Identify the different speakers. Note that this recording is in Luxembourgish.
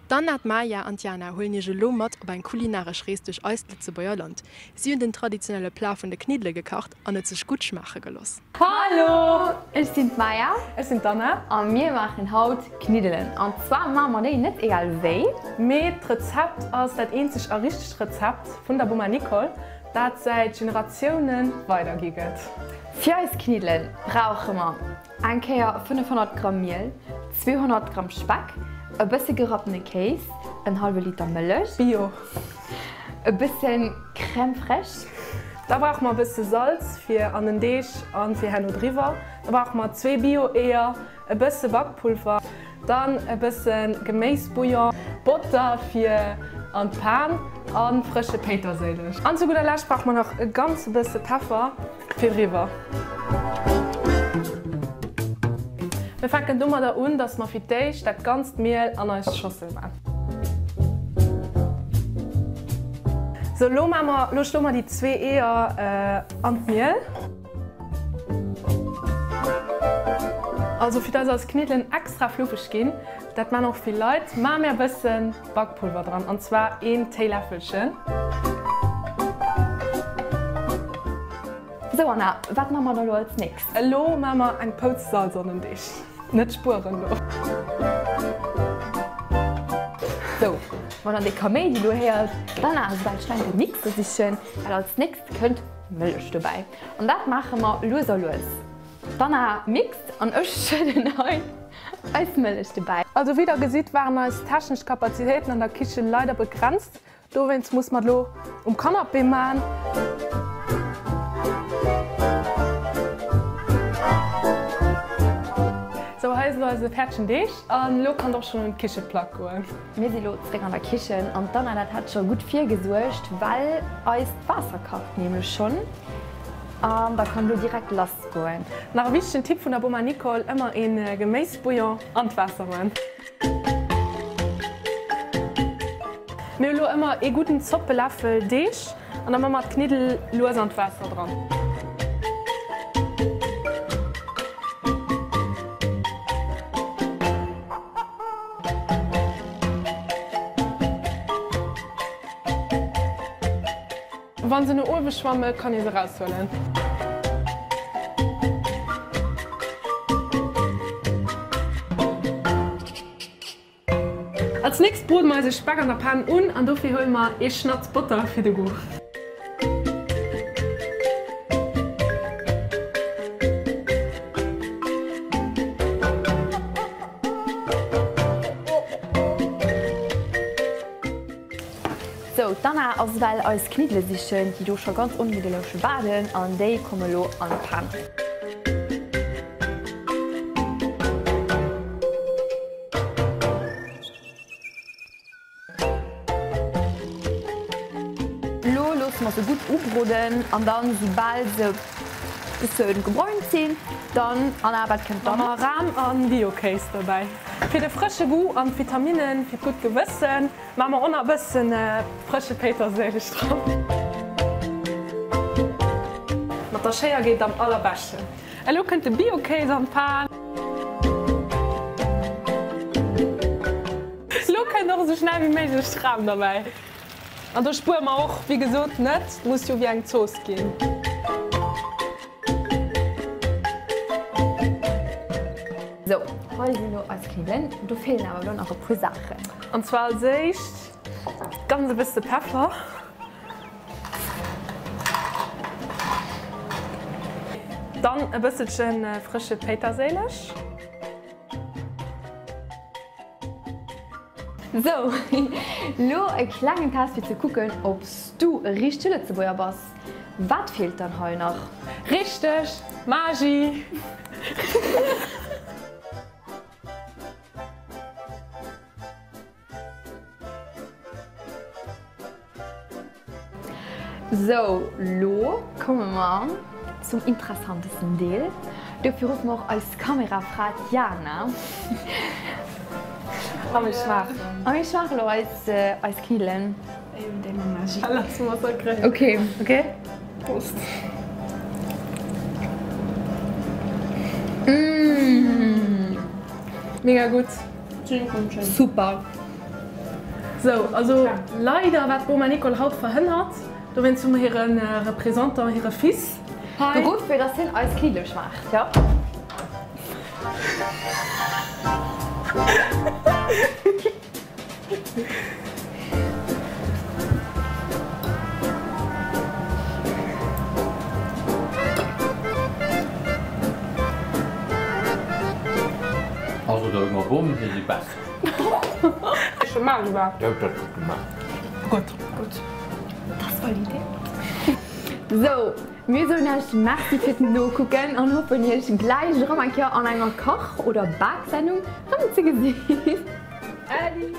Speaker 1: D'Anna, d'Maja an d'Jana huelen iech elo mat op eng kulinaresch Rees duerch eist Lëtzebuerger Land. Si hunn den traditionelle Plat vun de Kniddele gekacht an et sech gutt schmaache geloss.
Speaker 2: Hallo! Ech sinn d'Maja.
Speaker 1: Ech sinn d'Anna.
Speaker 2: A mir maachen haut Kniddelen. An zwar maache mer déi net egal wéi.
Speaker 1: Mee d'Rezept ass dat eenzeg a richtegt Rezept vun der Boma Nicole, dat säit Generatioune weidergi gëtt.
Speaker 2: Fir eis Kniddele brauche mer Eng Kéier 500 Gramm Miel, 200 Gramm Speck, e bësse gerappene Kéis, en hallwe Liter Mëllech,
Speaker 1: Bio,
Speaker 2: e bësse Crème fraîche.
Speaker 1: Da brauche mer e bësse Salz fir an den Deeg a fir herno driwwer. Da brauche mer zwee Bio-Eeër, e bësse Bakpulver, dann e bësse Geméisbouillon, Botter fir an d'Pan a frësche Péiterséileg. An zu gudder Lescht brauche mer nach e ganze bësse Peffer. Fir driwwer. Mir fänken domadder un, dass mer fir d'éischt dat ganzt Miel an eis Schossel man. Sou, lo man mer, lo schloe mer déi zwee Eeër an d'Miel. Also fir dass eis Kniddelen extra fluffeg ginn, dat man och vill Leit, man mir e bëssen Bakpulver dran, an zwar een Téiläffelchen.
Speaker 2: Sou Anna, wat man mer da lo als nächst?
Speaker 1: Elo man mer eng Pouz Salz an den Deeg. Net spueren lo.
Speaker 2: Sou, wann der dee Kaméidi lo héiert, dann ass et bal schnell de Mixer sichen, well als nächst kënnt Mëllech dobäi. An dat maache mer lues a lues. D'Anna mixt an ech schëdden hei eis Mëllech dobäi.
Speaker 1: Also wéi der gesitt waren eis technesch Kapazitéiten an der Kichen leider begrenzt, dowéinst muss mer et lo um Canapé maan. Sou hei ass elo eise fäerdegen Deeg an elo kann et och schon un d'Kicheplack goen.
Speaker 2: Mir si lo zréck an der Kichen an d'Anna dat hat scho gutt virgesuergt, well eist Waasser kacht nämlech schonn an da kann lo direkt lass goen.
Speaker 1: Nach e wichtegen Tipp vun der Boma Nicole, ëmmer een Geméisbouillon an d'Waasser man. Mir hu lo ëmmer ee gudden Zoppeläffel Deeg an da man mer d'Kniddel lues an d'Waasser dran. Wann se no uewe schwamme kann ee se raushuelen. Als nächst brode mer eise Speck an der Pan un an dofir huele mer ee Schnatz Botter fir de Goût.
Speaker 2: Sou, d'Anna ass ewell eis Kniddele sichen, déi do scho ganz ongedëlleg waarden, an déi komme lo an d'Pan. Lo loosse mer se gutt ubroden an dann soubal se bëssen gebräunt sinn, dann, Anna, wat kënnt dann?
Speaker 1: Mat Ram an Biokéis dobäi. Fir de frësche Goût an d'Vitaminen fir d'gutt Gewëssen maa mer och nach e bëssen frësche Péiterséileg dran. Mat der Schéier geet et am allerbeschten. Elo kënnt de Biokéis an d'Pan. Lo kënnt och esou schnell wéi méiglech d'Ram derbäi. An do spuere mer och wéi gesot net, et muss jo wéi eng Zooss ginn.
Speaker 2: Sou, hei sinn elo eis Kniddelen. Do feelen awer elo nach e puer Saachen.
Speaker 1: An zwar als éischt ganz e bësse Peffer. Dann e bësselche frësche Péiterséileg.
Speaker 2: Sou, lo e klengen Test fir ze kucken obs du e richtege Lëtzebuerger bass. Wat feelt dann hei nach?
Speaker 1: Richteg, Magi!
Speaker 2: Sou, lo komme mer zum interessantesten Deel. Dofir ruffe mer och eis Kamerafra d'Jana.
Speaker 1: A mir schmaachen.
Speaker 2: A mir schmaache lo eis eis Kniddelen.
Speaker 1: Lass mer se kréien.
Speaker 2: Ok.
Speaker 1: Ok, Prost.
Speaker 2: Mmh.
Speaker 1: Mega gutt.
Speaker 2: Super.
Speaker 1: Sou, also leider war d'Boma Nicole haut verhënnert, dowéinst hu mer hire Représentant, hire Fils hei.
Speaker 2: Geruff, fir dass hien eis gliddeg maacht, jo?
Speaker 3: Also der ëmmer Bom hir si besser.
Speaker 1: Gutt.
Speaker 2: Gutt, dat ass validéiert. Sou, mir soen iech Merci fir d'Nokucken an hoffen iech gläich erëm eng Kéier an enger Kach oder Baksendung rëm ze gesinn.
Speaker 1: Äddi!